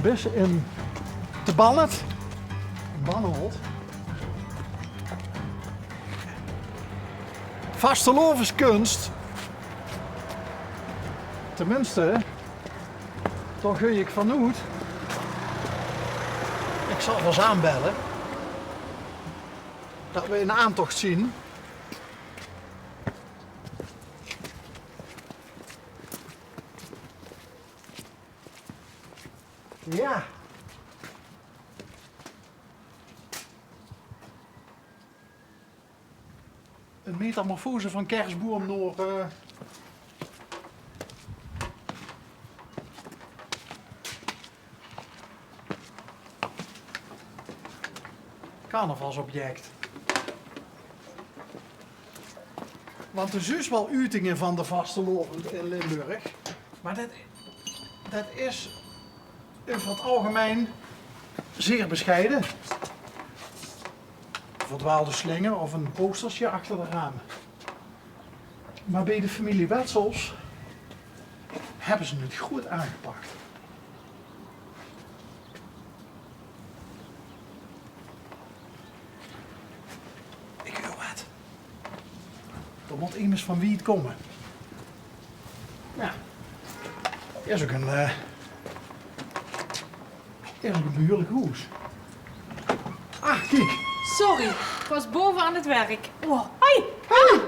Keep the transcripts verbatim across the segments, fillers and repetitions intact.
Bis in Te Bannet. Banneholt. Vastelaoveskuns. Teminste, dao gaon ich van oet. Ich zal waal ins aanbelle det we in aantocht zien. Ja. Ein metamorfose van kersboum nao, eh, carnavalsobject. Want d'r zuus waal utinge van de vastelaovend in Limburg, mer det, det is euver 't algemein zeer besjeie. Verdwaalde slinger of ein postersje achter de raam. Mer bie de femilie Wetsels höbbe ze 't good aangepak. Ich huur get. D'r mót emes van wied kómme. Ja. Is ouch ein, eh, is ouch ein behuurlik hoes. Ah, kiek. Sorry, ich waas bove aan 't werk. Wow. Hoi. Hoi.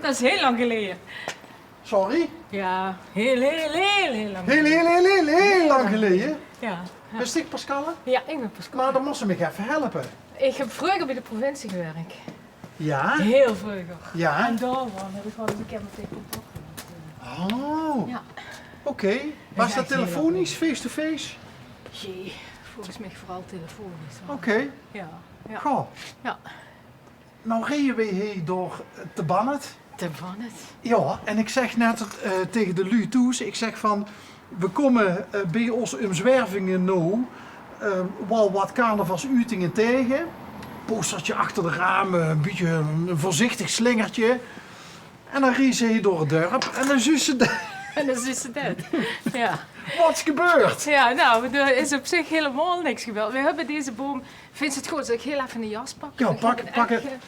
Det is hiel lang geleje. Sorry? Ja, hiel, hiel, hiel, hiel lang. Hiel, hiel, hiel, hiel, hiel lang geleje? Ja, ja. Bis dich Pascale? Ja, ich bin Pascale. Mer dan mós se mich effe helpe. Ich höb vreuger bie de provincie gewirk. Ja? Hiel vreuger. Ja? En dao waal höb ich waal ins ein kier mit dich contact gehad. Oh. Ja. Oké. Waas det telefonisch, face-to-face? Jee, volges mich veural telefonisch, hoor. Oké. Ja, ja. Goh. Ja. Noe reje weej hie door Te Bannet. Te Bannet. Ja, en ich zègk net, eh, taenge de luuj thoes, ich zègk van, we kómme, eh, bie ós umzwervinge noe, eh, waal get carnavalsutinge taenge. Postertje achter de rame, ein bietje ein veurzichtig slingertje. En dan rieje ze hie door 't dörp en dan zuus se det. En dan zuus se det. Ja. Waat is gebeurd? Ja, noe, d'r is op zich hielemaol niks gebeurd. We höbbe deze boum Vinjs se 't good es ich hiel effe ein jas pak? Ja, pak,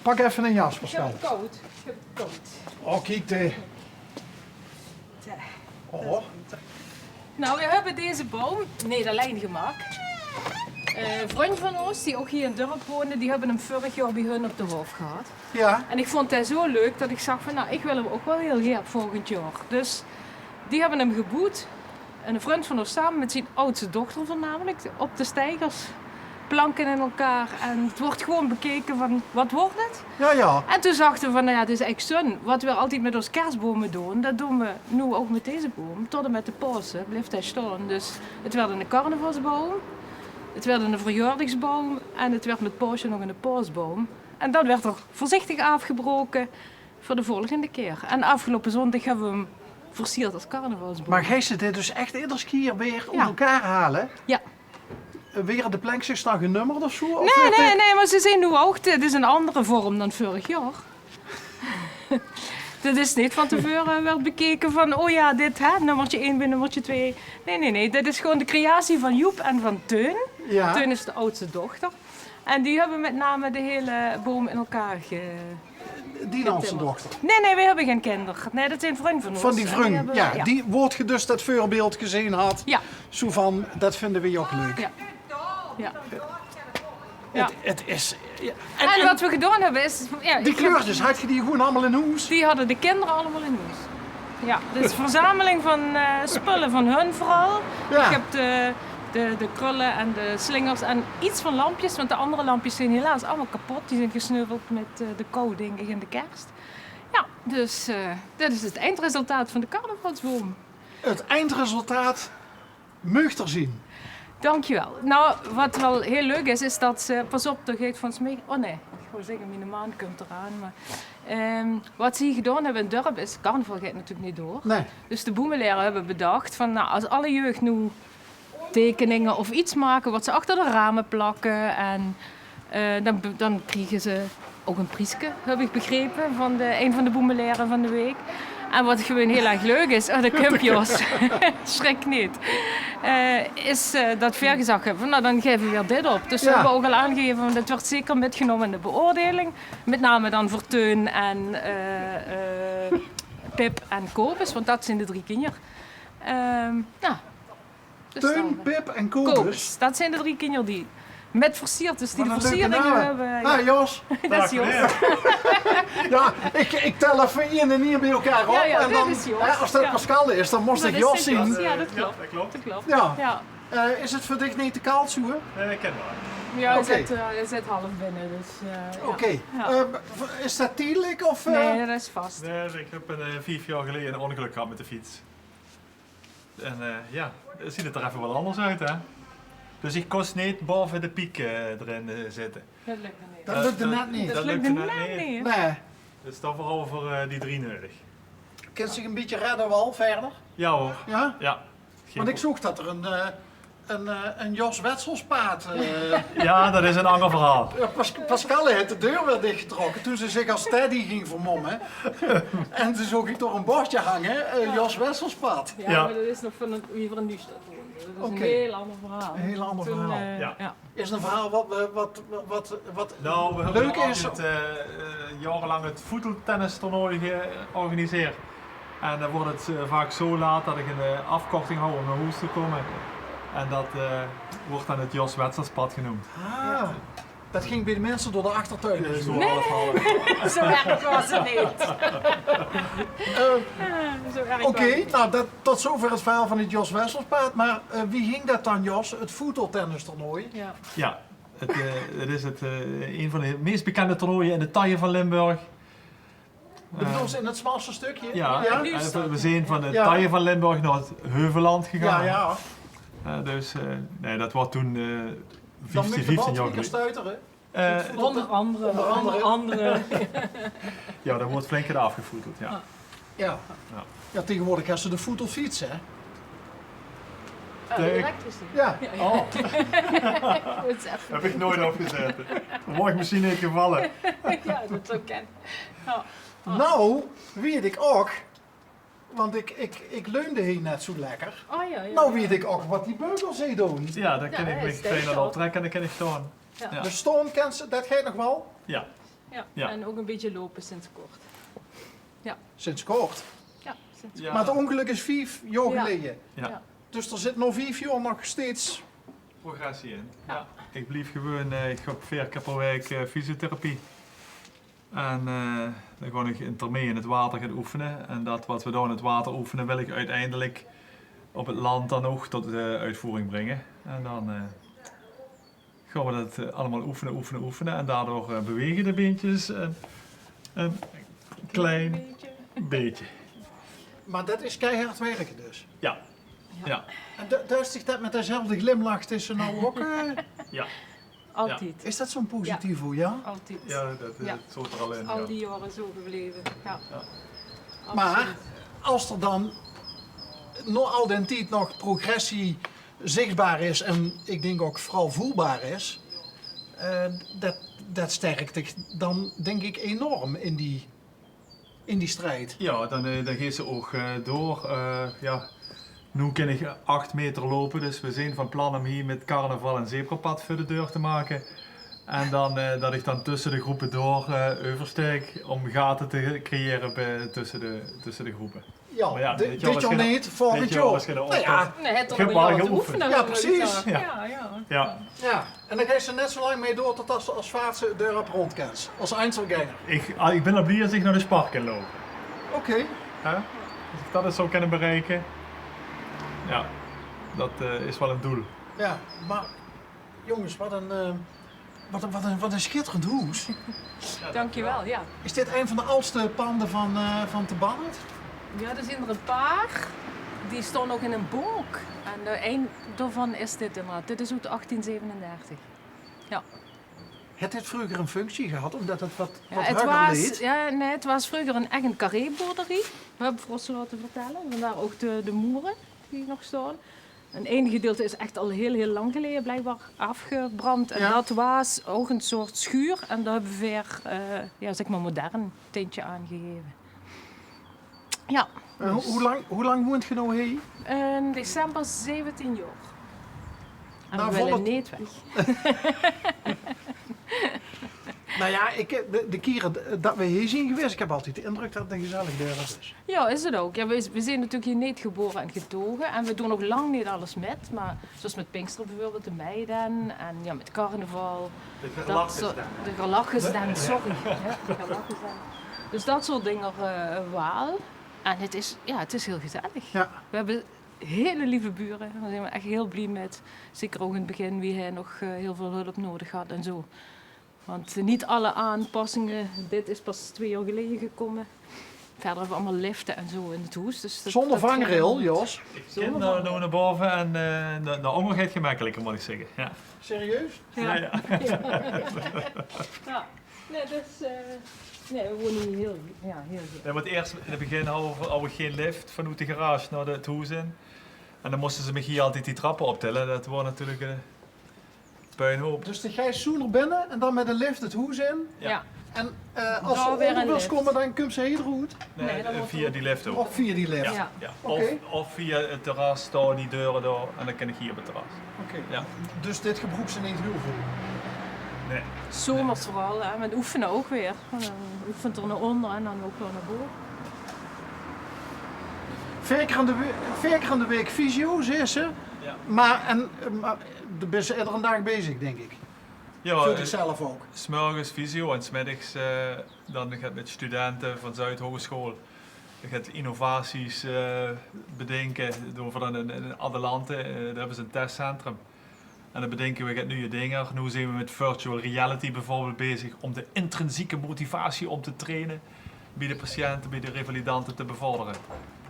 pak effe ein jas, Pascale. Ich höb 't koud. Ich höb 't koud. Oh, kiek, de. Zo. Oh. Noe, we höbbe deze boum neet allein gemaak. Eh, vrunj van ós, die ouch hie in 't dörp wone, die höbbe 'm vörig jaor bie hun op de hof gehad. Ja. En ich vónj dae zo leuk det ich zag van, noe, ich wil 'm ouch waal hiel gaer volgend jaor. Dus die höbbe 'm geboewd. En ein vrund van ós same mit zien ajdste dochter veurnamelik, op de steigers, planke in elkaar en 't woort gewoon bekeke van, waat woort 't? Ja, ja. En toen zagte we van, noe ja, 't is eigelik zun. Waat we altied mit ós kersboume doon, det doon we noe ouch mit deze boum. Tot en mit de Paose blief dae staon. Dus 't woort eine carnavalsboum, 't woort eine verjaordagsboum en 't woort mit Paose nog eine paosboum. En dan woort 'r veurzichtig aafgebroke veur de volgende kier. En aafgeloupe zóndig höbbe we 'm veursierd es carnavalsboum. Mer geis se dit dus ech eder kier weer oet elkaar haole? Ja. Waere de plenkskes dan genummerd of zo? Of... Nae, nae, nae, mer ze zeen noe ouch, dit is ein anger vorm dan vörig jaor. Dit is neet van te veure woort bekeke van, o ja, dit, hè, nummertje ein bie nummertje twee. Nae, nae, nae, dit is gewoon de creatie van Joep en van Teun. Ja. Teun is de ajdste dochter. En die höbbe mit name de hele boum in elkaar ge-, getimmerd. Die ajdste dochter? Nae, nae, we höbbe gein kinder. Nae, det zeen vrunj van ós. Van die vrunj, ja. Die woort ge dus det veurbeeld gezeen had. Ja. Zo van, det vinde we ouch leuk. Ja. Ja. 't Is, ja. En waat we gedaon höbbe is, ja, die kleurtjes, had ge die gewoon allemaol in hoes? Die hadde de kinder allemaol in hoes. Ja, dus verzameling van, eh, spulle van hun veural. Ja. Ich höb de, de, de krulle en de slingers en get van lampjes, want de anger lampjes zeen helaas allemaol kepot. Die zeen gesneuveld mit, eh, de kou, dink ich, en de kers. Ja, dus, eh, det is 't eindresultaat van de carnavalsboum. 't Eindresultaat maag d'r zien. Dankjewel. Noe, waat waal hiel leuk is, is det ze, pas op, d'r geit volges mich, o nae, ich wól zègke, miene maan kump d'raan, mer, ehm, waat ze hie gedaon höbbe in 't dörp is, carnaval geit natuurlik neet door. Nae. Dus de boemelere höbbe bedach van, noe, es alle jeug noe teikeninge of get make waat ze achter de rame plakke en Eh, dan, dan kriege ze ouch ein prieske, höb ich begrepe, van de, ein van de boemelere van de waek. En wat gewoon heel erg leuk is, oh, dao kump Jos. Sjrik neet. Eh, is, eh, dat veer gezag höbbe van, nou, dan gaeve veer dit op. Dus veer höbbe ouch al aangegeve, want dit wuuert zeker mitgenómme in de beoordeling. Mit name dan veur Teun en, eh, eh, Pip en Kobus, want dat zeen de drie kinjer. Ehm, nou, Teun, Pip en Kobus. Dat zeen de drie kinjer die mit versierd, dus die de versieringe höbbe. Ah, Jos. Dat is Jos. Jao, ich, ich tel effe ein en ein bie elkaar op. Jao, jao, en dan, hè, es dat Pascal is, dan mós 't Jos zeen. Jao, dat klop. Dat klop. Jao. Eh, is 't veur dich neet te kald, zoe? Eh, ich kin waal. Jao, hae zit, eh, hae zit half binne, dus, eh, jao. Oké. Eh, is dat tiedelik of, eh? Nae, dat is vas. Nae, ich höb ein, eh, vief jaor geleje ein óngelök gehad mit de fiets. En, eh, jao, dan zuut 't d'r effe waal anders oet, hè? Dus ich kós neet baove de piek, eh, d'rin, eh, zitte. Dat lukde net neet. Dat lukde net neet. Nae. Dus dat waor veural veur, eh, die drie neudig. Kins dich ein bietje redde waal wiejer? Jao, huur. Jao? Jao. Want ich zoog dat d'r ein, eh, ein, eh, ein Jos Wessels paad, eh, Jao, dat is ein anger verhaol. Eh, Pas-, Pascal haet de deur weer dichgetrokke toen ze zich es Teddy ging vermómme. En toen zoog ich dao ein bordje hange, eh, Jos Wessels paad. Jao, mer dat is nog van wie veer in Nuujsjtad woonde. Dat is ein heel anger verhaol. Ein heel anger verhaol. Jao. Is ein verhaal wat, wat, wat, wat leuk is. Nou, we hebben altijd, eh, eh, jarenlang het voeteltennistoernooi georganiseerd. En dan wordt het, eh, vaak zo laat dat ik een, eh, afkorting hou om naar huis te komen. En dat, eh, wordt dan het Jos Wesselspad genoemd. Ah, dat ging bij de mensen door de achtertuin. Zo half, half. Zo erg waas 't neet. Oké, nou, dat, tot zover het verhaal van het Jos Wesselspaad. Maar, eh, wie ging dat dan, Jos, het voeteltennistoernooi? Ja. Ja, het, eh, het is het, eh, een van de meest bekende toernooien in de taille van Limburg. Bedoel ze in het smalste stukje? Ja, ja. We zijn van de taille van Limburg naar het Heuvelland gegaan. Ja, ja. Eh, dus, eh, nee, dat was toen, eh, vijftien, vijftien jaar geleden. Dan mag de bal twee keer stuiteren. Eh, onder andere. Onder andere. Ja, daar wordt flink get afgevoeteld, ja. Ja. Ja, tegenwoordig hebben ze de voetelfiets, hè? Oh, de elektrische. Ja. Oh. Heb ik nooit opgezet. Dan word ik misschien niet gevallen. Ja, dat zou kunnen. Ja. Nou, weet ik ook. Want ik, ik, ik leunde hier net zo lekker. Oh, ja, ja. Nou, weet ik ook wat die beugels hier doen. Ja, dan kan ik me fijn aan optrekken en dan kan ik staan. Ja. De stoon, kent ze, dat geit nog wel? Ja. Ja, en ook een beetje lopen sinds kort. Ja. Sinds kort? Ja, sinds kort. Maar het ongeluk is vijf jaar geleden. Ja. Dus er zit nog vijf jaar nog steeds progressie in. Ja. Ik blijf gewoon, eh, ik ga veer keer per week, eh, fysiotherapie. En, eh, dan gewoon in Termee in het water gaan oefenen. En dat wat we daar in het water oefenen, wil ik uiteindelijk op het land dan ook tot de uitvoering brengen. En dan, eh, gaan we dat, eh, allemaal oefenen, oefenen, oefenen. En daardoor, eh, bewegen de beentjes een, een klein beetje. Maar dat is keihard werken dus? Ja. Ja. En du-, duist zich dat met dezelfde glimlach tussen nou ook, eh? Ja. Altijd. Is dat zo'n positivo, ja? Altijd. Ja, dat, eh, zit er al in, al die jaren zo gebleven. Ja. Maar als er dan nog al den tijd nog progressie zichtbaar is en ik denk ook vooral voelbaar is, eh, dat, dat sterkt dich dan, denk ik, enorm in die, in die strijd. Ja, dan, eh, dan geet ze ook, eh, door. Eh, ja, nu kan ik acht meter lopen, dus we zijn van plan om hier met carnaval een zebrapad voor de deur te maken. En dan, eh, dat ik dan tussen de groepen door, eh, oversteek om gaten te creëren bij, tussen de, tussen de groepen. Ja, maar ja, dit, dit jaar neet, volgend jaar. Nou ja. Nee, het er nog wel te oefenen. Ja, precies. Ja, ja. Ja. En dan geet ze net zo lang mee door tot als, als Vaatse deur op rond kent. Als Einzelgänger. Ik, ah, ik ben al blij als ik naar de Spar kan lopen. Oké. Hè? Als ik dat eens zou kunnen bereiken. Ja, dat, eh, is wel een doel. Ja, maar jongens, wat een, eh, wat een, wat een, wat een schitterend hoes. Dankjewel, ja. Is dit een van de oudste panden van, eh, van Te Bannet? Ja, er zijn er een paar. Die staan ook in een boek. En, eh, een daarvan is dit inderdaad. Dit is uit achttien zevenendertig. Ja. Had dit vroeger een functie gehad, omdat het wat, ja, wat het hoger was, leed? Ja, nee, het was vroeger een, echt een carréboerderie. We hebben voor ons laten vertellen. Vandaar ook de, de moeren die nog staan. En een gedeelte is echt al heel, heel lang geleden blijkbaar afgebrand. En dat was ook een soort schuur. En daar hebben we weer, eh, ja, zeg maar, modern tintje aangegeven. Ja. En hoe, dus hoe lang, hoe lang woont geer noe hie? In december zeventien jaor. En v'r wille neet weg. Nou ja, ik, de, de kiere dat we hie zien gewees, ik heb altied de indruk dat het een gezellig dörp is. Ja, is het ook. Ja, we, we zien natuurlijk hie neet gebore en getoge. En we doen nog lang neet alles mit. Maar zoals mit Pinkster bijvoorbeeld, de Meidaag. En ja, mit carnaval. De Gerlachesdaag. De Gerlachesdaag, sorry. Ja, de Gerlachesdaag. Dus dat soort dinger eh, waal. En het is, ja, het is heel gezellig. Ja. We hebben hele lieve bure. Daar zijn we echt heel blij met. Zeker ook in het begin, wie hij nog eh, heel veel hulp nodig had en zo. Want eh, niet alle aanpassingen, dit is pas twee jaar geleden gekomen. Verder hebben we allemaal liften en zo in het hoes. Dus dat, zonder dat vangrail, Jos? Ik kin nou, nou naar boven en eh, naar, naar onder gaat gemakkelijker, moet ik zeggen. Ja. Serieus? Ja. Ja, ja. Ja. Nee, dus, eh, nee, we wonen hier heel, ja, heel goed. Ja, want eerst in het begin hadden we, hadden we geen lift vanuit de garage naar de, het hoes in. En dan moesten ze mich hier altijd die trappen optillen. Dat was natuurlijk een puinhoop. Dus dan geis zoe nao binne en dan mit de lift het hoes in. Ja. Ja. En eh, als ze weer onder wils komme, dan kump ze hie eruit. Nee, nee, dat eh, via die lift ook. Of via die lift. Ja. Ja. Ja. Oké. Of, of via het terras, door die deuren door. En dan kan ik hier op het terras. Oké. Ja. Dus dit gebruikt ze niet heel veel? Nee. Zomers vooral, hè, met oefenen ook weer. Dan oefent er naar onder en dan ook weer naar boven. Veer keer aan de, we- veer keer aan de week fysio, zegt ze. Ja. Maar, en, eh, maar daar ben ze iedere dag bezig, denk ik. Ja, voor zichzelf ook. 's Morgens fysio en 's middags eh, dan gaat met studenten van Zuidhogeschool gaat innovaties eh, bedenken. Doen we dan in, in Adelante, eh, daar hebben ze een testcentrum. En dan bedenken we gaat nieuwe dingen. Nu zijn we met virtual reality bijvoorbeeld bezig om de intrinsieke motivatie om te trainen bij de patiënten, bij de revalidanten te bevorderen.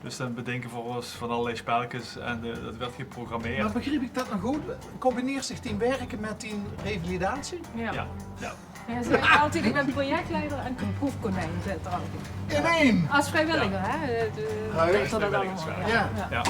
Dus dan bedenken we voor ons van allerlei spelletjes en eh, dat werd geprogrammeerd. Maar begrijp ik dat nog goed? Combineert zich die werken met die revalidatie? Ja. Ja, ja. Ja, ze zegt altijd, ik ben projectleider en proefkonijn, zit er altijd. In één? Als vrijwilliger, hè? De, de, dat allemaal. Ja. Ja. Ja.